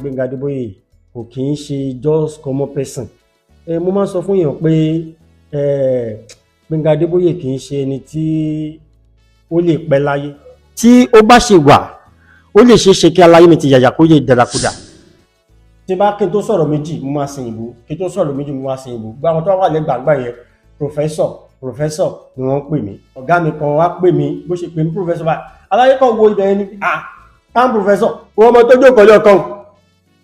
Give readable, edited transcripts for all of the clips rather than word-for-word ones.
Gbẹ́ngà Adébóyè kò kì í ṣe just common person. Mo máa ń sọ fún èèyàn pé Gbẹ́ngà Adébóyè kì í ṣe ẹni tí ó lè pẹ́ láyé. Tí ó bá ṣe wà, ó lè ṣeé ṣe kí aláyé mi ti yàyà kó yẹ dàdàkudà. Tí bá kí n tó sọ̀rọ̀ méjì, mo máa sin ìbò. Kí n tó sọ̀rọ̀ méjì, mo máa sin ìbò. Gbogbo àwọn tó wà lẹ́gbàgbà yẹn, professor, professor ni wọ́n ń pè mí. Ọ̀gá mi kan wá pè mí, bó ṣe pè mí professor báyìí, aláyé kan wo ibẹ̀ yẹn ni, "Ah, tá professor?" Wọ́n mọ tó jókòó lọ́kàn,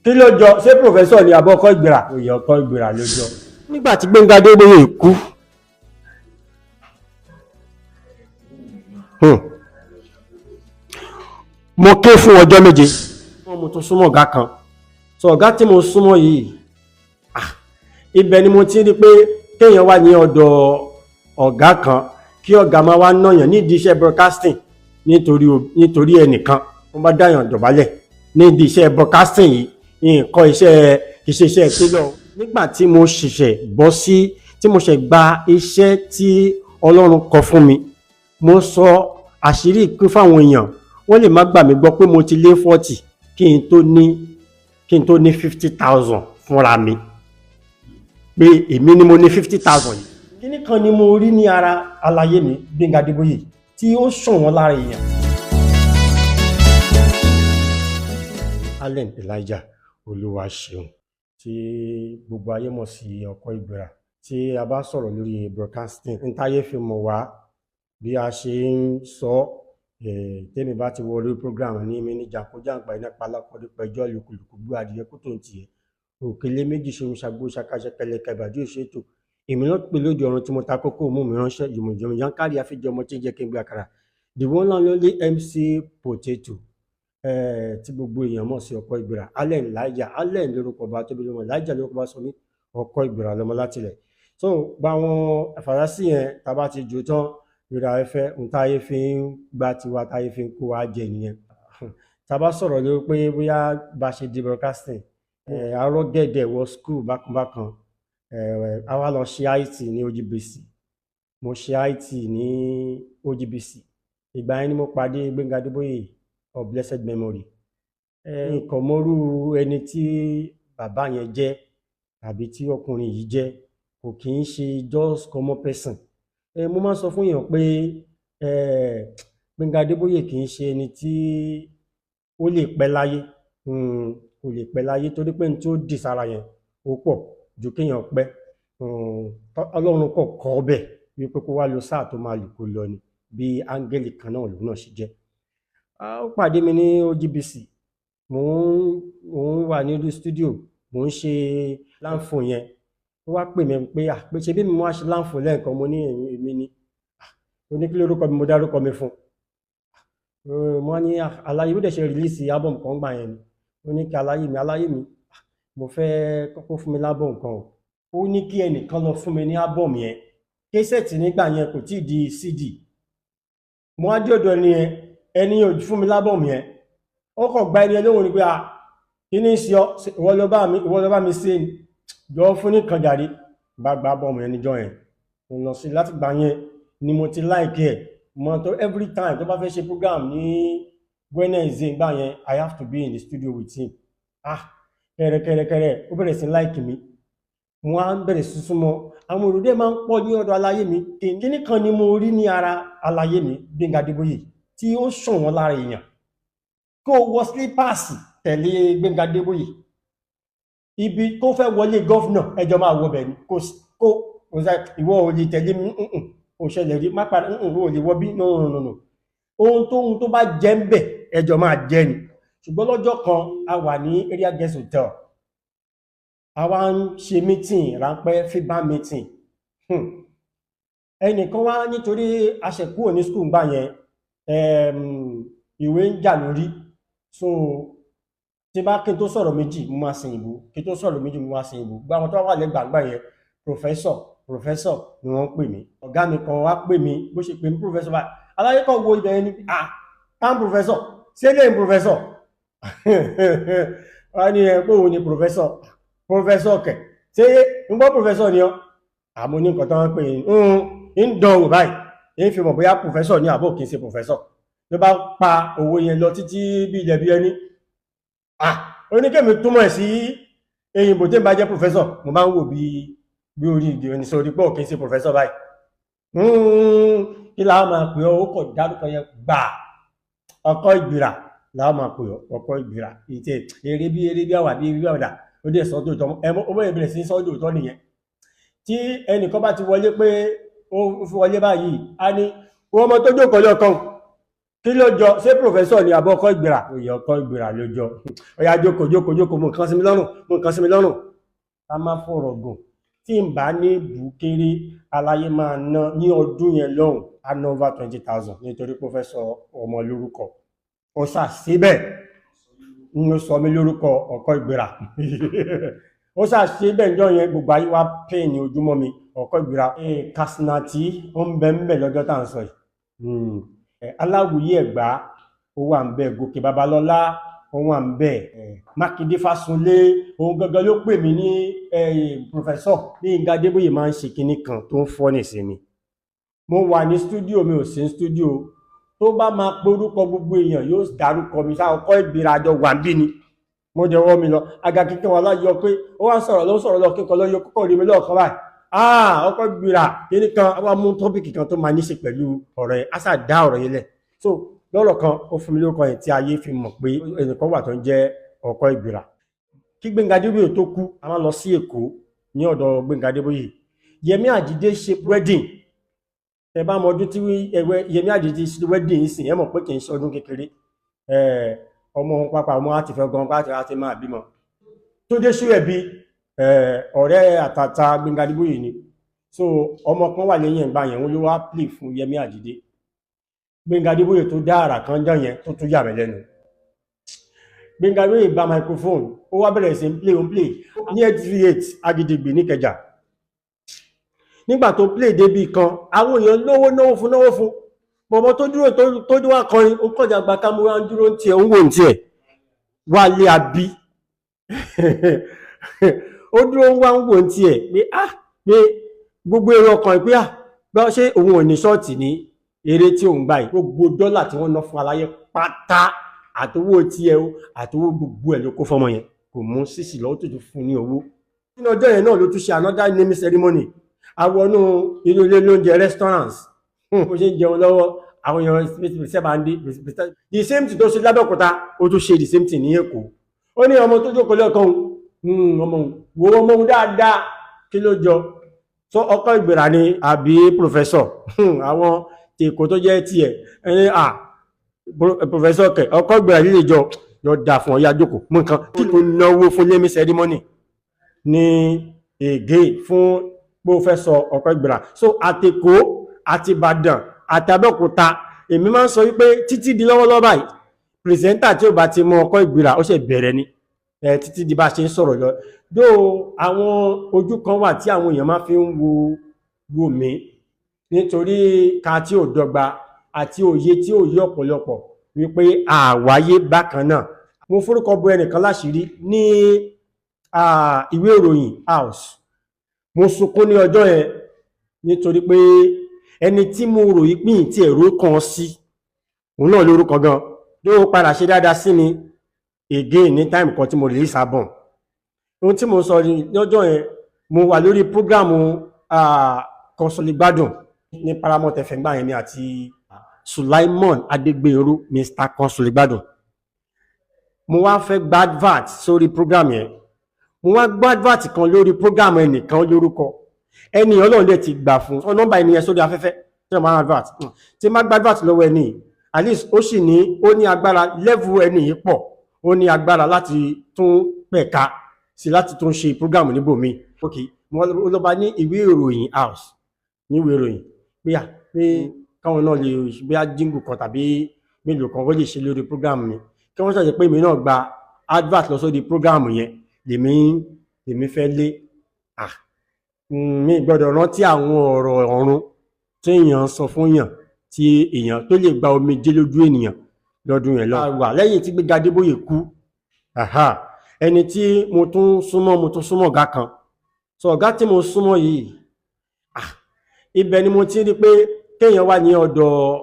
kí ló jọ? Ṣé professor ni àbọ̀ ọkọ̀ ìgbéra? Òye ọkọ̀ ìgbéra ló jọ. Nígbà tí Gbẹ́ngà Adébóyè kú, mo ké fún ọjọ́ 7. Wọ́n mo tún súnmọ́ ọ̀gá kan. So ọ̀gá tí mo súnmọ́ yìí, ah, ibẹ̀ ni mo ti rí pé kéèyàn wà ní ọ̀dọ̀ ọ̀gá kan, kí ọ̀gá máa wá nàyàn nídìí iṣẹ́ broadcasting nítorí ẹnìkan, wọ́n bá dáyàn dọ̀bálẹ̀ nídìí iṣẹ́ broadcasting yìí, nǹkan iṣẹ́ kì í ṣe iṣẹ́ tailor. Nígbà tí mo ṣẹ̀ṣẹ̀ bọ́ sí, tí mo ṣẹ̀ gba iṣẹ́ tí Ọlọ́run kọ fún mi, mo sọ àṣírí ìpín fáwọn èèyàn, wọ́n lè má gbà mí gbọ́ pé mo ti lé 40 kí n tó ní 50,000 fúnra mi, pé èmi ni mo ní 50,000 yìí. Kíní kan ni mo rí ní ara aláyé mi Gbẹ́ngà Adébóyè tí ó ṣọ̀wọ́n lára èèyàn. Allen Elijah Olúwaṣeun, tí gbogbo ayé mọ̀ sí ọkọ ìgbéra. Tí a bá sọ̀rọ̀ lórí broadcasting, n táyé fi mọ̀ wá bí a ṣe ń sọ, tẹ́mi bá ti wọlé program ní mi ní jàǹkójàǹpá iná palákọ̀ọ́dún pẹ̀jọ́ lùkùlùkù gbé adìyẹ kó tó ń tiẹ̀ òkèlè méjì ṣe ń ṣàgbó ṣàkàṣẹkẹlẹ kẹbàdí òṣètò. Èmi náà pè lóde ọ̀run tí mo ta kókó mú mi ránṣẹ́ yùmọ̀jọ̀mọ̀ yankari àfijọ́ ọmọ tí ń jẹ́ kí n gbé àkàrà, the one and only MC Potato, tí gbogbo èèyàn mọ̀ sí ọkọ ìgbéra. Allen Elijah, Allen lórúkọ ọba tóbi lọ́mọ, Elijah lórúkọ bá sọ mí, ọkọ ìgbéra lọ́mọ látilẹ̀. So gba àwọn àfàrásì yẹn, tá a bá ti jò tán lórí afẹ́fẹ́, ohun táyé fi ń gba tiwa, táyé fi ń kó wa jẹ nìyẹn. Tá a bá sọ̀rọ̀ lórí pé bóyá bá ṣe di broadcasting, arọ́ gẹ̀dẹ̀ wọ school bákanbákan, a wá lọ ṣe IT ní OGBC. Mo ṣe IT ní OGBC. Ìgbà yẹn ni mo pàdé Gbẹ́ngà Adébóyè of blessed memory. Nǹkan mọ́rú ẹni tí bàbá yẹn jẹ́ tàbí tí ọkùnrin yìí jẹ́, kò kì í ṣe just common person. Mo máa ń sọ fún èèyàn pé Gbẹ́ngà Adébóyè kì í ṣe ẹni tí ó lè pẹ́ láyé. Kò lè pẹ́ láyé torí pé ní tí ó dì sára yẹn ó pọ̀ ju kéèyàn pẹ́. Ọlọ́run kọ̀ kọ́ bẹ́ẹ̀ wípé kó wá lo sáà tó máa lò kó lọ ni, bí áńgẹ́lì kan náà lòun náà ṣe jẹ́. Ó pàdé mi ní OGBC. Mò ń wà nínú studio, mò ń ṣe láǹfò yẹn. Ó wá pè mí pé, à, pé ṣe bí mi wá ṣe láǹfò lẹ́ẹ̀kan. Mo ní èmi ni. Ó ní kí lórúkọ mi? Mo dárúkọ mi fún un. Mo ní aláyé ó dẹ̀ ṣe release album kan gbà yẹn ni. Ó ní kí aláyé mi, aláyé mi, mo fẹ́ kọ́kọ́ fún mi lábọ̀ nǹkan o. Ó ní kí ẹnìkan lọ fún mi ní album yẹn, cassette nígbà yẹn, kò tíì di CD. Mo wá dé ọ̀dọ̀ ẹni yẹn, ẹni yẹn ò fún mi lábọ̀mù yẹn. Ó kàn gba ẹni yẹn lóhùn ni pé, "À, kí ní ṣe ọ? Ìwọ ló bá mi ṣe ni, jọ fún ní kan jàre." Bá gba ábọ̀mù yẹn níjọ́ yẹn, mo lọ sí. Láti gbà yẹn ni mo ti like ẹ̀ mo tó. Every time tó bá fẹ́ ṣe program ní Wednesday gbà yẹn, I have to be in the studio with him. Ah, kẹrẹkẹrẹkẹrẹ, ó bẹ̀rẹ̀ sí like mi. Mo á bẹ̀rẹ̀ sí súnmọ́. Àwọn èrò dẹ̀ máa ń pọ̀ ní ọ̀dọ̀ aláyé mi. Kíní kan ni mo rí ní ara aláyé mi Gbẹ́ngà Adébóyè tí ó ṣọ̀wọ́n lára èèyàn: kó o wọ slippers tẹ̀lé Gbẹ́ngà Adébóyè ibi tó fẹ́ wọlé governor, ẹjọ́ máa wọ bẹ̀ ni. Kó kó ìwọ ò lè tẹ̀lé mi, kò ṣẹlẹ̀ rí, má padà, ò lè wọ bí. No, no, no, no. Ohun tó bá jẹ́ ń bẹ̀, ẹjọ́ máa jẹ́ ni. Ṣùgbọ́n lọ́jọ́ kan, a wà ní Area Guest Hotel, a wá ń ṣe meeting ráńpẹ́, FIBA meeting. Ẹnìkan wá, nítorí a ṣẹ̀ kúrò ní school gbà yẹn, ìwé ń jà lórí. So tí bá kí n tó sọ̀rọ̀ méjì, mo máa sin ìbò. Kí n tó sọ̀rọ̀ méjì, mo máa sin ìbò. Gbogbo àwọn tó wà lẹ́gbàgbà yẹn, professor, professor ni wọ́n ń pè mí. Ọ̀gá mi kan wá pè mí, bó ṣe pè mí professor báyìí, aláyé kan wo ibẹ̀ yẹn ni, "Ah, tá professor? Ṣé lè professor?" Wọ́n ní ẹ pé òun ni professor. Professor kẹ̀? Ṣé ń gbọ́ professor ni ọ́? Àmọ́ ní nǹkan tó ń pè ń dán wò báyìí, ń fi mọ̀ bóyá professor ní àbò kì í ṣe professor. Ló bá pa òwe yẹn lọ títí bí ilẹ̀ bí ẹni. Ah, oníkèmí túmọ̀ sí èyìnbó tí ń bá jẹ́ professor. Mo máa ń wò bí bí orí ìdí oníṣẹ́ orí pọ̀ kì í ṣe professor báyìí. Kí la máa pè ọ́? Ó kọ̀ dárúkọ yẹn gbà, ọkọ ìgbìrà la máa pè ọ́, ọkọ ìgbìrà. Ìtẹ̀ eré bí eré bí àwà bí eré bí àwàdà, ó dẹ̀ sọ́ dòótọ́. Ẹ mọ́ ó bẹ̀rẹ̀ sí sọ́ dòótọ́ nìyẹn. Tí ẹnìkan bá ti wọlé pé ó fi wọlé báyìí, á ní wọ́n mọ tó jókòó lọ́kàn, kí ló jọ? Ṣé professor ni àbọ̀ ọkọ ìgbìrà? Òye, ọkọ ìgbìrà ló jọ. Ó yá, jókòó, jókòó, jókòó, mú nǹkan sí mi lọ́rùn, mú nǹkan sí mi lọ́rùn. Ká má fọ̀rọ̀ gùn, tí n bá ní bùkéré aláyé máa ná ní ọdún yẹn lọ́hùn, á ná over 20,000 nítorí pé ó fẹ́ sọ ọmọ lórúkọ. Ó sà síbẹ̀ ń sọ mí lórúkọ ọkọ ìgbéra. Ó sà síbẹ̀ níjọ́ yẹn, gbogbo ayé wa pè ní ojúmọ́ mi ọkọ ìgbéra. Kasinati ó ń bẹ ń bẹ lọ́jọ́ tá à ń sọ yìí. Aláwìyé Ẹ̀gbá ó wà ń bẹ, Gòkè Babalọ́lá ó wà ń bẹ, Mákindé Fásunlé, òun gangan ló pè mí ní professor. Gbénga Adébóyè máa ń ṣe kinní kan tó ń fọ́ nìsinmi. Mo wà ní studio, mi ò sí ní studio, tó bá máa porúkọ gbogbo èèyàn, yóò dárúkọ mi sáà. Ọkọ ìgbéra àjọ wà ń bí ni mo jẹ́wọ́ mi lọ aga kíkẹ́ wọn láyọ pé ó wá sọ̀rọ̀ ló ń sọ̀rọ̀ lọ kíkọ́ lọ́yọ kókó rí mi lọ́ọ̀kan báyìí. Ah, ọkọ ìgbéra kíní kan wá mú topic kan tó máa ní ṣe pẹ̀lú ọ̀rọ̀ yẹn, á sà dá ọ̀rọ̀ yẹn lẹ̀. So lọ́rọ̀ kan, ó fún mi lórúkọ yẹn tí ayé fi mọ̀ pé ẹnìkan wà tó ń jẹ́ ọkọ ìgbéra. Kí Gbénga Adébóyè tó kú, a máa lọ sí Èkó ní ọ̀dọ̀ Gbénga Adébóyè. Yẹmí Àjídé ṣe wedding. Ẹ bá mọ ọdún tí Yẹmí Àjídé ṣe wedding yìí sìn, ẹ mọ̀ pé kì í ṣe ọdún kékeré. Ọmọ òun pápá ọmọ àti fẹ́ gan pàtó àti máa bímọ tó dé sí ẹbí ọ̀rẹ́ àtàtà Gbénga Adébóyè ni. So ọmọ kan wà lẹ́yìn ẹ̀gbá yẹn, wọn ló wá play fún Yẹmí Àjídé. Gbénga Adébóyè tó dá àrà kan jọ yẹn tó tún yà mí lẹ́nu. Gbénga Adébóyè gba microphone, ó wá bẹ̀rẹ̀ sí ń play, ó ń play ní 838 Agidigbi níkẹjà. Nígbà tó play débi kan, àwọn èèyàn lówó náwó fún, náwó fún bọ̀bọ̀ tó dúró tó dúró akọrin, ó kọjá gba kámúrà, ń dúró ń tiẹ̀, ń wò ń tiẹ̀ wálé àbí ó dúró ń wá ń wò ń tiẹ̀ pé ah, pé gbogbo èrò ọkàn pé ah, bá ṣé òun ò ní ṣọ́ọ̀tì ní eré tí òun gbà yìí. Gbogbo dọ́là tí wọ́n ná fún aláyé pátá, àtowó tiẹ̀ o, àtowó gbogbo ẹ̀ ló kó fọmọ yẹn, kò mú sísì lọ́wọ́ tó tún fún ní owó. Nínú ọjọ́ yẹn náà ló tún ṣe another naming ceremony. Àwọn inú ilé lóúnjẹ, restaurants, bó ṣe ń jẹun lọ́wọ́, àwọn èèyàn sábà ń dé. The same thing tó ṣe lábẹ́òkúta, ó tún ṣe the same thing ní Èkó. Ó ní ọmọ tó jókòó lẹ́ẹ̀kan, ọmọ wo, ọmọ òun dáadáa, kí ló jọ? Tó ọkọ ìgbéra ni àbí professor? Àwọn tèkó tó jẹ́ tiẹ̀ ẹni à professor kẹ, ọkọ ìgbéra líle jọ yọ dà fún ọyá, jókòó mú nǹkan kí ló náwó fún naming ceremony ní ègé fún pé ó fẹ́ sọ ọkọ ìgbéra. So àtèkó àti Ìbàdàn àti Abẹ́òkúta, èmi máa ń sọ wípé títí di lọ́wọ́lọ́wọ́ báyìí, presenter tí ó bá ti mọ ọkọ ìgbéra, ó ṣe bẹ̀rẹ̀ ni ẹ títí di bá ṣe ń sọ̀rọ̀ lọ. Dó àwọn ojú kan wà tí àwọn èèyàn máa fi ń wo wo mí nítorí ká tí ò dọ́gba àti òye tí ò yé ọ̀pọ̀lọpọ̀ wípé àwáyé bákan náà. Mo forúkọ bo ẹnìkan láṣìírí ní ìwé ìròyìn house. Mo sunkún ní ọjọ́ yẹn nítorí pé ẹni tí mo rò yí pín tí ẹ̀rọ kan sí òun náà lórúkọ gan ló padà ṣe dáadáa sí mi again ní time kan tí mo release album. Ohun tí mo sọ ní lọ́jọ́ yẹn, mo wà lórí program Kọ́sọ́lígbádùn ní Paramount FM gbà yẹn mi àti Sulaimon Adégbèrú, Mr Kọ́sọ́lígbádùn. Mo wá fẹ́ gba advert sórí program yẹn. Mo wá gbọ́ advert kan lórí program ẹnìkan lórúkọ ẹni, Ọlọ́run dẹ̀ ti gbà fún ọ nọ́mbà ẹni yẹn sórí afẹ́fẹ́ tí wọ́n máa advert, tí má gba advert lọ́wọ́ ẹni yìí, at least ó sì ní, ó ní agbára level ẹni yìí pọ̀, ó ní agbára láti tún pẹ̀ka sí láti tún ṣe program níbòmí. Ok, mo lọ bá ní ìwé ìròyìn house, ní ìwé ìròyìn pé à pé káwọn náà lè bóyá jingle kan tàbí mélòó kan wọ́n lè ṣe lórí program mi, kí wọ́n ṣàṣẹ pé èmi náà gba advert lọ sórí program yẹn lèmi fẹ́ lé. Ah, mi gbọ́dọ̀ rántí àwọn ọ̀rọ̀ ọ̀run tí èèyàn sọ fún yàn, tí èèyàn tó lè gba omijé lójú ènìyàn lọ́dún yẹn lọ. Wà lẹ́yìn tí Gbénga Adébóyè kú, aha, ẹni tí mo tún súnmọ́, mo tún súnmọ́ ọ̀gá kan. So ọ̀gá tí mo súnmọ́ yìí, ah, ibẹ̀ ni mo ti rí pé kéèyàn wà ní ọ̀dọ̀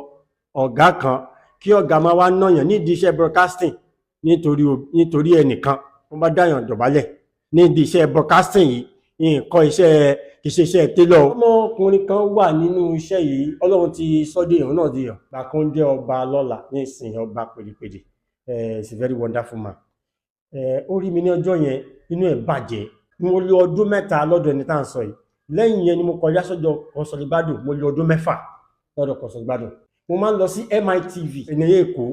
ọ̀gá kan, kí ọ̀gá máa wá nàyàn nídìí iṣẹ́ broadcasting. Nítorí ẹnìkan wọ́n bá dáyàn dọ̀bálẹ̀ nídìí iṣẹ́ broadcasting yìí, nǹkan iṣẹ́ kì í ṣe iṣẹ́ télọ̀. Ọmọkùnrin kan wà nínú iṣẹ́ yìí, Ọlọ́run ti sọ́dẹ̀ ìhun náà di yàn gbà kan jẹ́ ọba lọ́la ní ìsìn, ọba pèdèpèdè. He's a very wonderful man. Ó rí mi ní ọjọ́ yẹn, inú ẹ̀ bàjẹ́. Mo lò ọdún 3 lọ́dọ̀ ẹni tá à ń sọ yìí. Lẹ́yìn yẹn ni mo kọjá sọ́dọ̀ Kọ́sọ̀lígbádùn. Mo lò ọdún 6 lọ́dọ̀ Kọ́sọ̀lígbádùn. Mo máa ń lọ sí MITV ní Èkó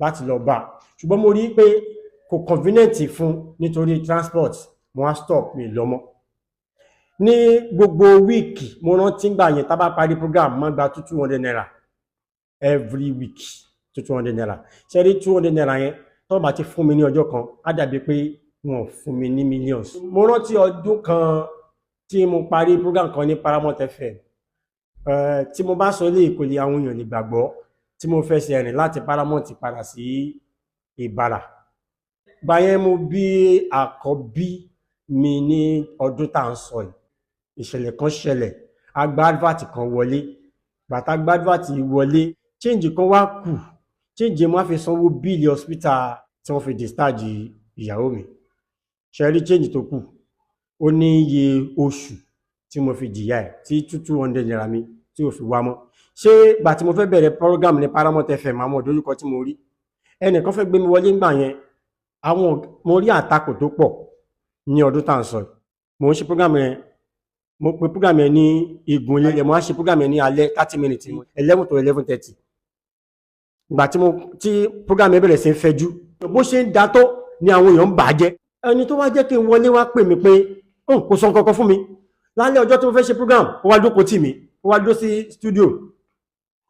láti lọ bá, ṣùgbọ́n mo rí i pé kò convenient fún nítorí transport. Mo wá stop, mi lọ́mọ́. Ní gbogbo week, mo rántí gbà yẹn, tá bá parí program, máa gba ₦200 every week, ₦200. Ṣe rí ₦200 yẹn, tó bá ti fún mi ní ọjọ́ kan, á dàbí pé wọn ò fún mi ní millions. Mo rántí ọdún kan tí mo parí program kan ní Paramount FM, tí mo bá sọ ilé ìkọlẹ̀, àwọn èèyàn lè gbàgbọ́, tí mo fẹsẹ̀ rìn láti Paramount padà sí Ìbàrà. Gbà yẹn, mo bí àkọ́bí mi ní ọdún tá à ń sọ yìí. Ìṣẹ̀lẹ̀ kan ṣẹlẹ̀, a gba advert kan wọlé. Bàtà gba advert wọlé, change kan wá kù. Change mo wá fi sanwó bill hospital tí wọ́n fi discharge ìyàwó mi. Ṣe rí change tó kù, ó ní iye oṣù tí mo fi jìyà ẹ̀ tí ₦200 mi tí ò fi wá mọ́. Ṣé gbà tí mo fẹ́ bẹ̀rẹ̀ program ní Paramount FM, àwọn ìdojúkọ tí mo rí, ẹnìkan fẹ́ gbé mi wọlé ńgbà yẹn, àwọn mo rí àtakò tó pọ̀ ní ọdún tá à ń sọ yìí. Mo ń ṣe program yẹn, mo pe program yẹn ní igun ilé. Mo wá ṣe program yẹn ní alẹ́, 30 minutes, 11 to 11:30. Ìgbà tí mo tí program yẹn bẹ̀rẹ̀ sí ń fẹjú, bó ṣe ń da tó ni àwọn èèyàn ń bà á jẹ́. Ẹni tó wá jẹ́ kí n wọlé wá pè mí pé ó kò sọ nǹkan kan fún mi. Lálẹ́ ọjọ́ tí mo fẹ́ ṣe program, ó wá jókòó tì mí, ó wá dúró sí studio,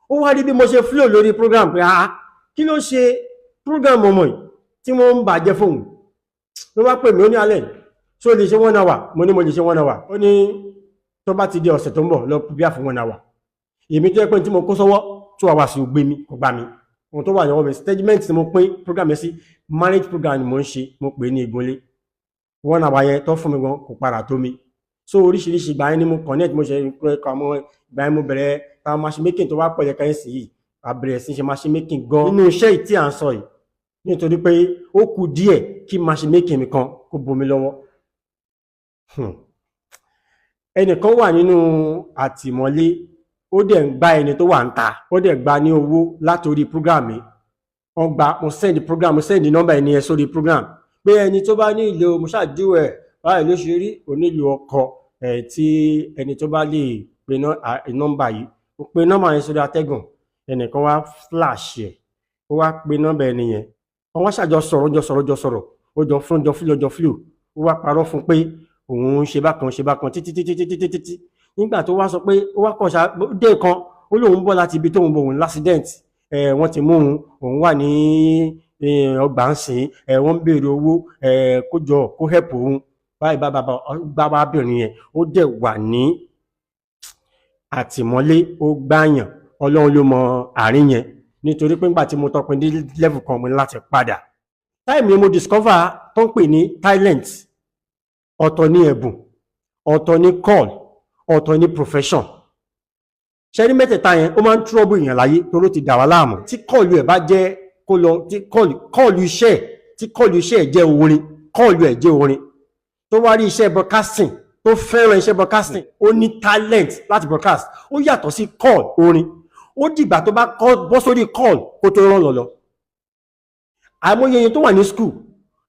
ó wá rí bí mo ṣe flow lórí program pé, ah, kí ló ṣe program ọmọ yìí tí wọ́n ń bàjẹ́ fóun? Ló wá pè mí, ó ní, "Alẹ́, ṣé o lè ṣe one hour?" Mo ní mo lè ṣe one hour. Ó ní tó bá ti di ọ̀sẹ̀ tó ń bọ̀, lọ prepare fún one hour. Èmi tó yẹ pé tí mo kó sọ́wọ́, 2 hours ò gbé mi, kò gbà mí. Ohun tó wà lọ́wọ́ mi, statement tí mo pín program yẹn sí, marriage program ni mo ń ṣe, mo pè é ní ìgúnlé. One hour yẹn tó fún mi gan kò padà tó mi. So oríṣiríṣi ìgbà yẹn ni mo connect, mo ṣe àwọn ìgbà yẹn mo bẹ̀rẹ̀ táwọn machine making tó wá pọ̀ yẹ kẹ́yìn sí yìí. A bẹ̀rẹ̀ sí ṣe machine making gan nínú iṣẹ́ yìí tí à ń sọ yìí, nítorí pé ó kù díẹ̀ kí machine making mi kan kó bomi lọ́wọ́. Ẹnìkan wà nínú àtìmọ́lé, ó dẹ̀ ń gbá ẹni tó wà ń ta, ó dẹ̀ gba ní owó látòrí program mi. Wọ́n gba, mo send program, mo send nọ́mbà ẹni yẹn sórí program pé ẹni tó bá ní ìlò, mo ṣàdíwẹ̀ báyìí ló ṣe rí, onílò ọkọ ẹ̀, tí ẹni tó bá lè pe nọ́mbà yìí. Ó pe nọ́mbà yẹn sórí atẹ́gùn, ẹnìkan wá flash ẹ̀, ó wá pe nọ́mbà ẹni yẹn. Wọ́n wá ṣàjọ sọ̀rọ̀, jọ sọ̀rọ̀, jọ sọ̀rọ̀, ó jọ fún, jọ fúlò, jọ fúlò. Ó wá parọ́ fún pé òun ń ṣe bákan, ṣe bákan, títí títí títí títí títí. Nígbà tó wá sọ pé ó wá kọ̀ ṣá dé kan, ó lóun bọ̀ láti ibi tóun bọ̀, òun l'accident ẹ̀, wọ́n ti mú òun, òun wà ní ọgbà ń sìn ẹ̀, wọ́n ń béèrè owó ẹ̀, kó jọ kó help òun báyìí. Bá bàbá bábìnrin yẹn, ó dẹ̀ wà ní àtìmọ́lé, ó gbáyàn. Ọlọ́run ló mọ àárín yẹn, nítorí pé nígbà tí mo tọpin dé level kan, mo ní láti padà. Time yẹn mo discover tó ń pè ní talent. Ọ̀tọ̀ ní ẹ̀bùn, ọ̀tọ̀ ní call, ọ̀tọ̀ ní profession. Ṣẹ́rí mẹ́tẹ̀ẹ̀ta yẹn, ó máa ń trouble èèyàn láyé torí ó ti dà wá láàmú. Tí call ẹ̀ bá jẹ́ kó lọ, tí call iṣẹ́, tí call iṣẹ́ ẹ̀ jẹ́ orin, call ẹ̀ jẹ́ orin, tó wá rí iṣẹ́ broadcasting, tó fẹ́ràn iṣẹ́ broadcasting, ó ní talent láti broadcast, ó yàtọ̀ sí call orin. Ó dìgbà tó bá bọ́ sórí call kó tó rán lọ lọ. Àìmọye èèyàn tó wà ní school,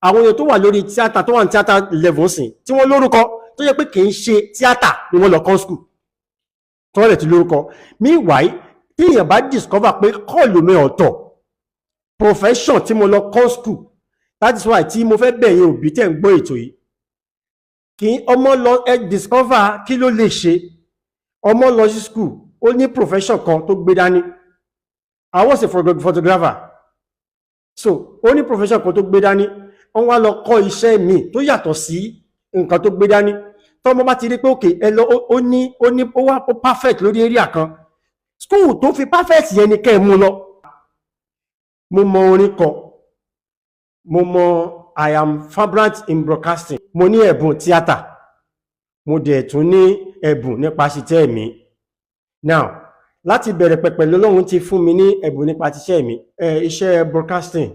àwọn èèyàn tó wà lórí tíátà, tó wà ní tíátà level sìn, tí wọ́n lórúkọ, tó yẹ pé kì í ṣe tíátà ni wọ́n lọ kọ́ school, tí wọ́n lè ti lórúkọ. Meanwhile, tí èèyàn bá discover pé call mi ọ̀tọ̀, profession tí mo lọ kọ́ school. That is why tí mo fẹ́ bẹ̀ yín, òbí tẹ̀ ń gbọ́ ètò yìí, kí ọmọ lọ ẹ discover kí ló lè ṣe. Ọmọ lọ sí school, ó ní profession kan tó gbé dání. I was a photographer, so ó ní profession kan tó gbé dání, wọ́n wá lọ kọ́ iṣẹ́ mi tó yàtọ̀ sí nǹkan tó gbé dání. Tọ́mọ bá ti rí pé òkè ẹ lọ, ó ní ó wá, ó perfect lórí area kan, school tó fi perfect yẹn ni kẹ́ ẹ mú lọ. Mo mọ orin kọ, mo mọ, I am vibrant in broadcasting, mo ní ẹ̀bùn tíátà, mo dẹ̀ tún ní ẹ̀bùn nípa ṣiṣẹ́ mi. Now, láti bẹ̀rẹ̀ pẹ̀pẹ̀ lọ́lọ́run ti fún mi ní ẹ̀bùn nípa ṣiṣẹ́ mi, iṣẹ́ broadcasting.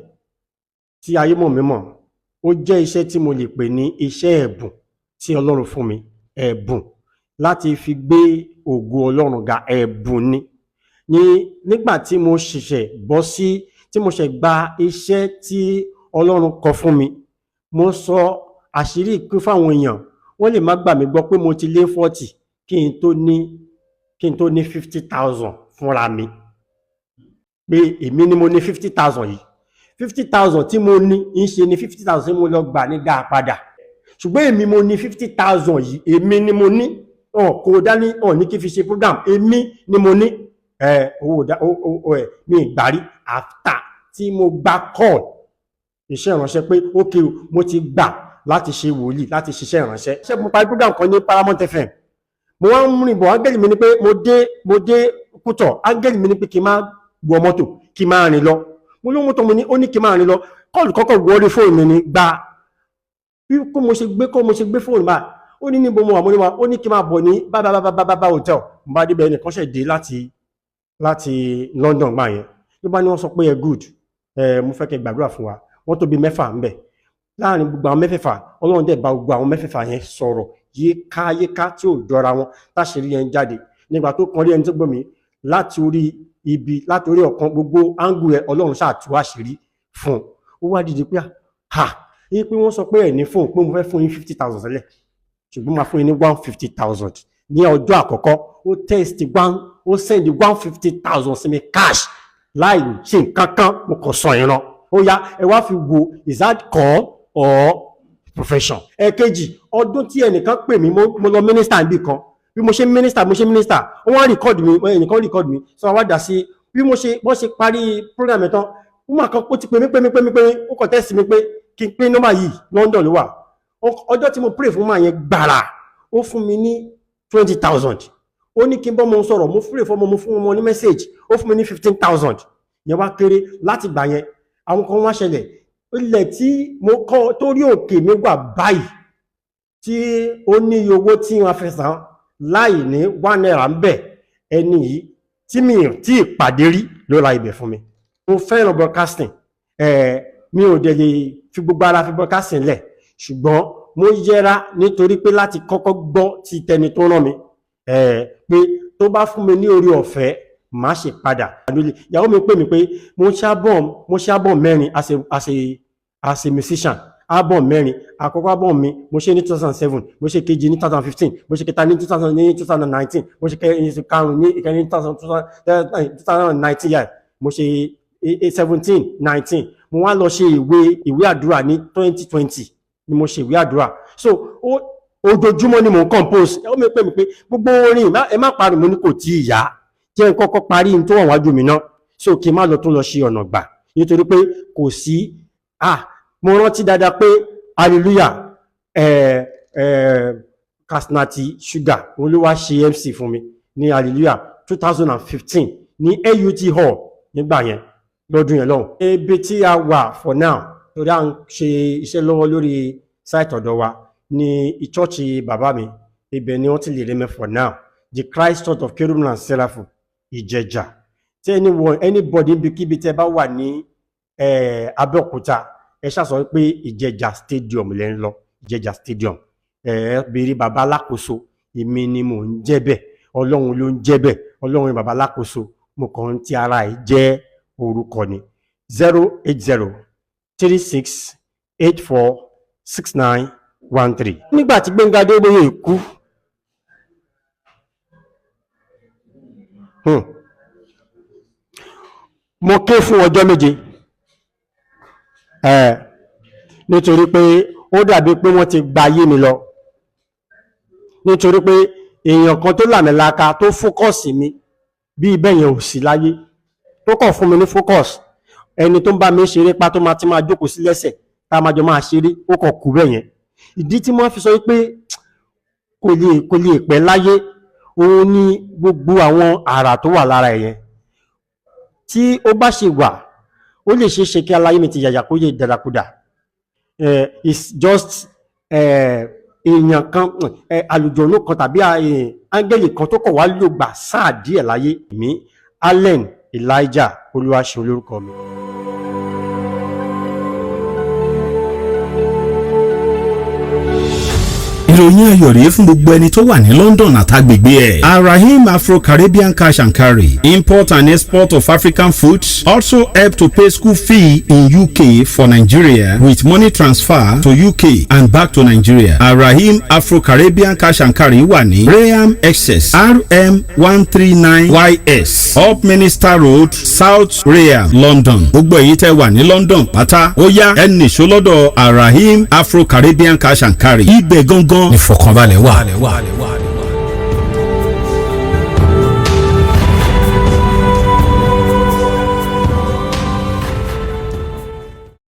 tí ayé mọ̀ mí mọ̀, ó jẹ́ iṣẹ́ tí mo lè pè ní iṣẹ́ ẹ̀bùn tí Ọlọ́run fún mi, ẹ̀bùn láti fi gbé ògo Ọlọ́run ga, ẹ̀bùn ni. Ní nígbà tí mo ṣẹ̀ṣẹ̀ bọ́ sí, tí mo ṣẹ̀ gba iṣẹ́ tí Ọlọ́run kọ fún mi, mo sọ àṣírí ìpín fáwọn èèyàn, wọ́n lè má gbà mí gbọ́ pé mo ti lé 40 kí n tó ní 50,000 fúnra mi, pé èmi ni mo ní 50,000 yìí. 50,000 tí mo ní ń ṣe ni 50,000 tí mo lọ gbà ní dáa padà, ṣùgbọ́n èmi mo ní 50,000 yìí, èmi ni mo ní. Ọ̀ kò dání ọ̀ ní kí n fi ṣe program, èmi ni mo ní ẹ owó ẹ mi ìgbàrí. After tí mo gba call iṣẹ́ ìránṣẹ́ pé ok o, mo ti gbà láti ṣe wòlíì, láti ṣiṣẹ́ ìránṣẹ́. Ṣé mo parí program kan ní Paramount FM, mo wá ń rìn bọ̀, áńgẹ́lì mi ní pé mo dé Kútọ̀, áńgẹ́lì mi ní pé kí n má wọ mọ́tò, kí n má rìn lọ. Mo ló mọ́tò, mo ní, ó ní kí n má rìn lọ. Call kọ́kọ́ wọlé fóònù mi ní gba bí kó mo ṣe gbé kó mo ṣe gbé fóònù báyìí, ó ní níbo mo wà? Mo ní wa, ó ní kí n máa bọ̀ ní bábábábábá hotel. Mo bá débẹ̀, ẹnìkan ṣẹ̀ dé láti London gbà yẹn, ló bá ní wọ́n sọ pé ẹ good, ẹ mo fẹ́ kẹ́ gbàdúrà fún wa. Wọ́n tó bí mẹ́fà ńbẹ̀. Láàrin gbogbo àwọn mẹ́fẹ̀ẹ̀fà, Ọlọ́run dẹ̀ bá gbogbo àwọn mẹ́fẹ̀ẹ̀fà yẹn sọ̀rọ̀ yíká yíká tí ò jọra wọn, táṣìírí yẹn jáde. Nígbà tó kan rí ẹni tó gbọ́ mi láti orí ibi, láti orí ọ̀kan, gbogbo angle ẹ̀, Ọlọ́run ṣáà tú àṣírí fún un. Ó wá dìde pé ha yí pé wọ́n sọ pé ẹ̀ ní fóun, pé mo fẹ́ fún yín 50,000 sílẹ̀, ṣùgbọ́n máa fún yín ní 150,000 ní ọjọ́ àkọ́kọ́. Ó text one, ó send 150,000 sí mi cash láì ṣe nǹkan kan. Mo kàn sọ ìran, ó yá, ẹ wá fi wo, is that call or profession? Ẹ̀ẹ̀kejì, ọdún tí ẹnìkan pè mí, mo lọ minister níbì kan. Bí mo ṣe minister, mo ṣe minister, wọ́n wá record mi, ẹnìkan record mi, so wá dà sí bí mo ṣe wọ́n ṣe parí program ẹ̀ tán, wọ́n kan ó ti pè mí, pè mí, pè mí, pè mí, ó kàn text mi pé kí n pé nọ́mbà yìí, London ló wà. Ọjọ́ tí mo pray fún máa yẹn gbàrà, ó fún mi ní 20,000. Ó ní kí n bọ́ mo sọ̀rọ̀, mo pray fún ọmọ, mo fún ọmọ ní message, ó fún mi ní 15,000. Yẹn wá kéré. Láti gbà yẹn, àwọn kan wá ṣẹlẹ̀. Ilẹ̀ tí mo kọ́ torí òkè mi wà báyìí, tí ó ní iye owó tí wọ́n fẹ́ san láì ní ₦1 ń bẹ̀, ẹni yìí tí mi ò tí ì pàdé rí ló ra ibẹ̀ fún mi. Mo fẹ́ràn broadcasting ẹ̀, mi ò dẹ̀ lè fi gbogbo ara fi broadcasting lẹ̀, ṣùgbọ́n mo yẹra nítorí pé láti kọ́kọ́ gbọ́ ti tẹni tó rán mi ẹ̀, pé tó bá fún mi ní orí ọ̀fẹ́, má ṣe padà. Ìyàwó mi pè mí pé mo ṣe album mẹ́rin as a musician, album mẹ́rin. Àkọ́kọ́ album mi, mo ṣe ní 2007, mo ṣe kejì ní 2015, mo ṣe kẹta ní 2000 ní 2019, mo ṣe kẹrin, karùn ní ìkẹrin ní 2019 yà, mo ṣe 17, 19. Mo wá lọ ṣe ìwé àdúrà ní 2020 ni mo ṣe ìwé àdúrà. So ojoojúmọ́ ni mo ń compose. Ó mi pè mí pé gbogbo orin ẹ má parí. Mo ní kò tí ì yá, jẹ́ n kọ́kọ́ parí n tó wà wájú mi náà, so kí n má lọ tún lọ ṣe ọ̀nà gbà, nítorí pé kò sí. Ah, mo rántí dáadáa pé hallelujah, Kasnati Sugar, òun ló wá ṣe MC fún mi ní hallelujah 2015 ní LUT hall nígbà yẹn, lọ́dún yẹn lọ́hùn. Ibi tí a wà for now, torí à ń ṣe iṣẹ́ lọ́wọ́ lórí site ọ̀dọ̀ wa ní ìchọ́ọ̀chì bàbá mi, ibẹ̀ ni wọ́n ti lè rí mi for now, the Christ Church of Cherubim and Seraphim, Ìjẹ̀jà. Tí anyone, anybody, níbikíbi tẹ́ bá wà ní Abẹ́òkúta, ẹ ṣáà sọ pé Ìjẹ̀jà Stadium lẹ́ ń lọ. Ìjẹ̀jà Stadium, ẹ béèrè bàbá alákòóso. Èmi ni mò ń jẹ́ bẹ́ẹ̀, Ọlọ́run ló ń jẹ́ bẹ́ẹ̀, Ọlọ́run ni bàbá alákòóso, mo kàn ń ti ara ẹ̀ jẹ́ orúkọ ni. 08036846913. Nígbà tí Gbẹ́ngà Adébóyè kú, mo ké fún ọjọ́ 7 ẹ̀, nítorí pé ó dàbí pé wọ́n ti gba ayé mi lọ, nítorí pé èèyàn kan tó làmìlaka tó focus mi bí ibẹ̀ yẹn ò sí láyé, tó kàn fún mi ní focus, ẹni tó ń bá mi ṣeré pa, tó máa ti máa jókòó sí lẹ́sẹ̀ tá a máa jọ máa ṣeré, ó kàn kú bẹ́ẹ̀ yẹn. Ìdí tí wọ́n fi sọ pé kò lè pẹ́ láyé, òun ni gbogbo àwọn àrà tó wà lára ẹ̀ yẹn. Tí ó bá ṣe wà, ó lè ṣeé ṣe kí aláyé mi ti yàyà kó yẹ dàdàkudà. It's just èèyàn kan, àlùjọ̀nú kan tàbí áńgẹ́lì kan tó kọ̀ wá lò gbà sáà díẹ̀ láyé mi. Allen Elijah Olúwaṣeun lórúkọ mi. Ìròyìn ayọ̀ rèé fún gbogbo ẹni tó wà ní London àtàgbègbè ẹ̀. Arahim Afro-Caribbean Cash and Carry, import and export of African foods, also help to pay school fee in UK for Nigeria with money transfer to UK and back to Nigeria. Arahim Afro-Caribbean Cash and Carry wà ní Rainham, Essex, RM139 YS, Upminster Road, South Rainham, London. Gbogbo èyí tẹ́ wà ní London pátá, ó yá, ẹ nìṣó lọ́dọ̀ Arahim Afro-Caribbean Cash and Carry. Ibẹ̀ gangan ìfọ̀kànbalẹ̀ wà.